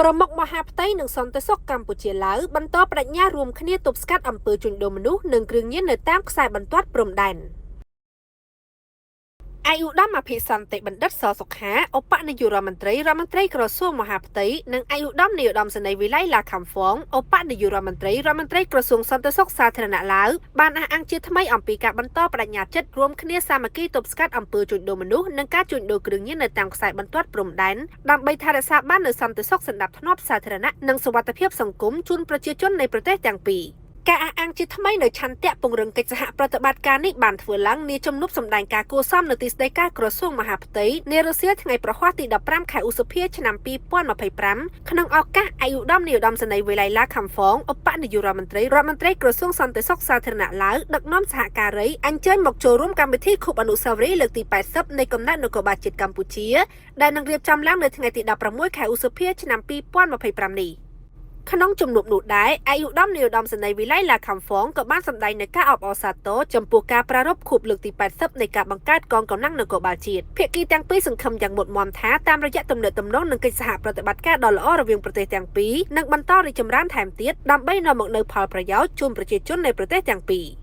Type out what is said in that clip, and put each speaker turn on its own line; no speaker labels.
ប្រមុខមហាផ្ទៃនិងសន្តិសុខកម្ពុជាឡាវបន្តបដិញ្ញារួមគ្នាទប់ស្កាត់អំពើជួញដូរមនុស្សនិងគ្រឿងញៀននៅតាមខ្សែបន្ទាត់ព្រំដែន។ ឯកឧត្តមអភិសន្តិបណ្ឌិតសសុខាឧបនាយករដ្ឋមន្ត្រីរដ្ឋមន្ត្រីក្រសួងមហាផ្ទៃនិងឯកឧត្តមនាយឧត្តមសេនីយ៍វិល័យឡាខាំហ្វងឧបនាយករដ្ឋមន្ត្រីរដ្ឋមន្ត្រីក្រសួងសន្តិសុខសាធារណៈឡាវបានអះអាងជាថ្មីអំពីការបន្តបដិញ្ញាចិត្តរួមគ្នាសាមគ្គីទប់ស្កាត់អំពើជួញដូរមនុស្សនិងការជួញដូរគ្រឿងញៀននៅតាមខ្សែបន្ទាត់ព្រំដែនដើម្បីថែរក្សាបាននូវសន្តិសុខសណ្ដាប់ធ្នាប់សាធារណៈនិងសុវត្ថិភាពសង្គមជូនប្រជាជននៃប្រទេសទាំងពីរ។ ការអះអាងជាថ្មីនៅឆន្ទៈពង្រឹងកិច្ចសហប្រតិបត្តិការនេះបានធ្វើឡើងនាជំនួបសម្ដែងការគួរសមនៅទីស្តីការក្រសួងមហាផ្ទៃនារសៀលថ្ងៃប្រហ័សទី15ខែឧសភាឆ្នាំ2025ក្នុងឱកាសឯកឧត្តមនាយឧត្តមសេនីយ៍វិល័យឡាខាំហ្វងឧបនាយករដ្ឋមន្ត្រីរដ្ឋមន្ត្រីក្រសួងសន្តិសុខសាធារណៈឡាវដឹកនាំសហការីអញ្ជើញមកចូលរួមកម្មវិធីខួបអនុស្សាវរីយ៍លើកទី80នៃកំណែនគរបាលជាតិកម្ពុជាដែលនឹងរៀបចំឡើងនៅថ្ងៃទី16ខែឧសភាឆ្នាំ2025នេះ។ ក្នុងជំនួបនោះដែរឯកឧត្តមនាយឧត្តមសេនីយ៍វិល័យឡាខាំហ្វងក៏បានសម្ដែងនូវការអបអរសាទរចំពោះការប្រារព្ធខួបលើកទី80នៃការបង្កើតកងកម្លាំងនគរបាលជាតិភាគីទាំងពីរសង្ឃឹមយ៉ាងមុតមមថាតាមរយៈទំនាក់ទំនងនិងកិច្ចសហប្រតិបត្តិការដ៏ល្អរវាងប្រទេសទាំងពីរនឹងបន្តរីកចម្រើនថែមទៀតដើម្បីនាំមកនូវផលប្រយោជន៍ជូនប្រជាជននៃប្រទេសទាំងពីរ។